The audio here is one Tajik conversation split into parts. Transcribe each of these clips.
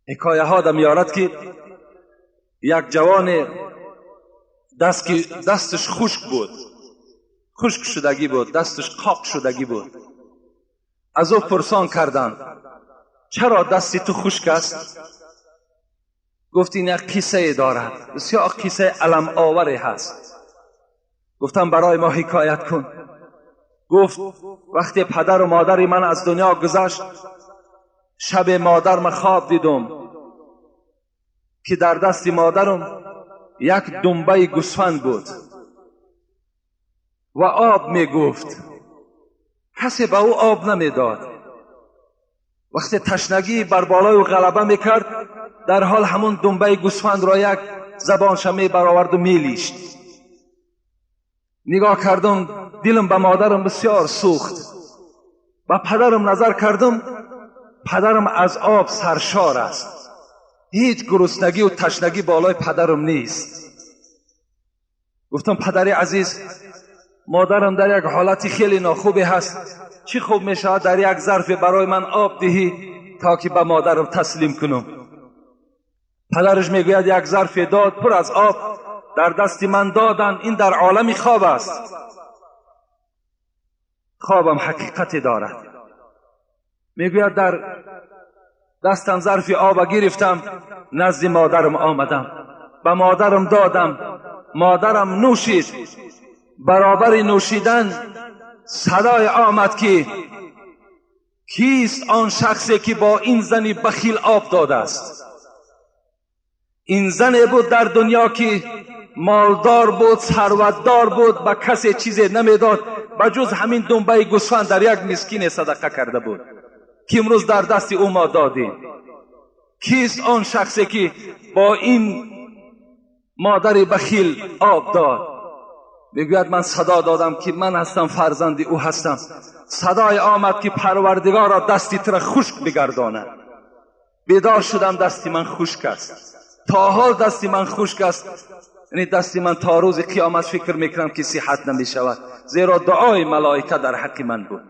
Ҳикояҳо да меорад, ки як ҷавоне даст, ки дасташ хушк буд, хушк шудагӣ буд, дасташ қоқ шудагӣ буд. Аз ӯ пурсон карданд: «Чаро дасти ту хушк аст?» Гуфт: «Ин як қиссае дорад, бисёр қиссаи аламоваре ҳаст». Гуфтам: «Барои мо ҳикоят кун». Гуфт: «Вақте падару модари ман аз дунё гузашт, шаби модарам хоб дидум, ки дар дасти модарам як думбаи гӯсфанд буд ва об мегуфт. Касе ба ӯ об намедод. Вақте ташнагӣ бар болои ӯ ғалаба мекард, дар ҳол ҳамон думбаи гӯсфандро як забонша мебароварду мелишт. Нигоҳ кардам, дилам ба модарам бисёр сӯхт. Ба падарам назар кардам, падарам аз об саршор аст, ҳеҷ гуруснагию ташнагӣ болои падарам нест. Гуфтам: падари азиз, модарам дар як ҳолати хеле нохубе ҳаст. Чӣ хуб мешавад, дар як зарфе барои ман об диҳӣ, то ки ба модарам таслим кунам». Падараш, мегӯяд, як зарфе дод, пур аз об, дар дасти ман доданд. Ин дар олами хоб аст, хобам ҳақиқате дорад. Мегӯяд, дар дастам зарфи оба гирифтам, назди модарам омадам, ба модарам додам, модарам нӯшид. Баробари нӯшидан садое омад, ки кист он шахсе, ки бо ин зани бахил об додааст? Ин зане буд дар дунё, ки молдор буд, сарватдор буд, ба касе чизе намедод, ба ҷуз ҳамин думбаи гӯсфанд дар як мискине садақа карда буд, ки имрӯз дар дасти ӯ мо додем. Кист он шахсе, ки бо ин модари бахил об дод? Мегӯяд, ман садо додам, ки ман ҳастам, фарзанди ӯ ҳастам. Садое омад, ки Парвардигоро дасти тура хушк бигардонад. Бедор шудам, дасти ман хушк аст, то ҳол дасти ман хушк аст. Яъне дасти ман то рӯзи қиёмат, фикр мекунам, ки сиҳат намешавад, зеро дуои малоика дар ҳаққи ман буд.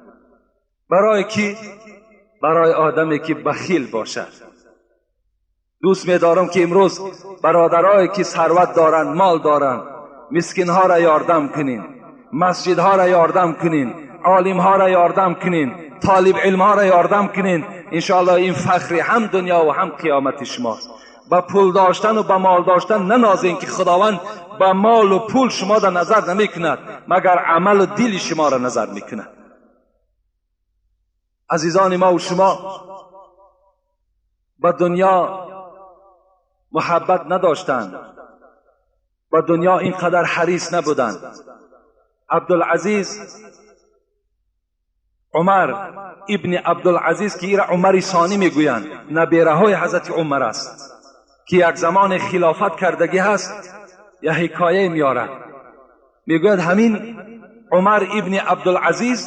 Барои кӣ? Барои одаме, ки бахил бошад. Дӯст медорам, ки имрӯз бародарое, ки сарват доранд, мол доранд, мискинҳоро ёрдам кунин, масҷидҳоро ёрдам кунин, олимҳоро ёрдам кунин, толиб илмҳоро ёрдам кунин. Иншоаллоҳ, ин фахри ҳам дунё ва ҳам қиёмати шумост. Ба пул доштану ба мол доштан нанозем, ки Худованд ба молу пул шумо да назар намекунад, магар амалу дили шуморо назар мекунад. Азизони мо, шумо ба дунё муҳаббат надоштанд, ба дунё ин қадар ҳарис набуданд. Абдулазиз, Умар ибни Абдулазиз, ки ира Умари Сонӣ мегӯянд, набераҳои ҳазрати Умар аст, ки як замоне хилофат кардагӣ ҳаст, я ҳикояе меорад. Мегӯяд, ҳамин Умар ибни Абдулазиз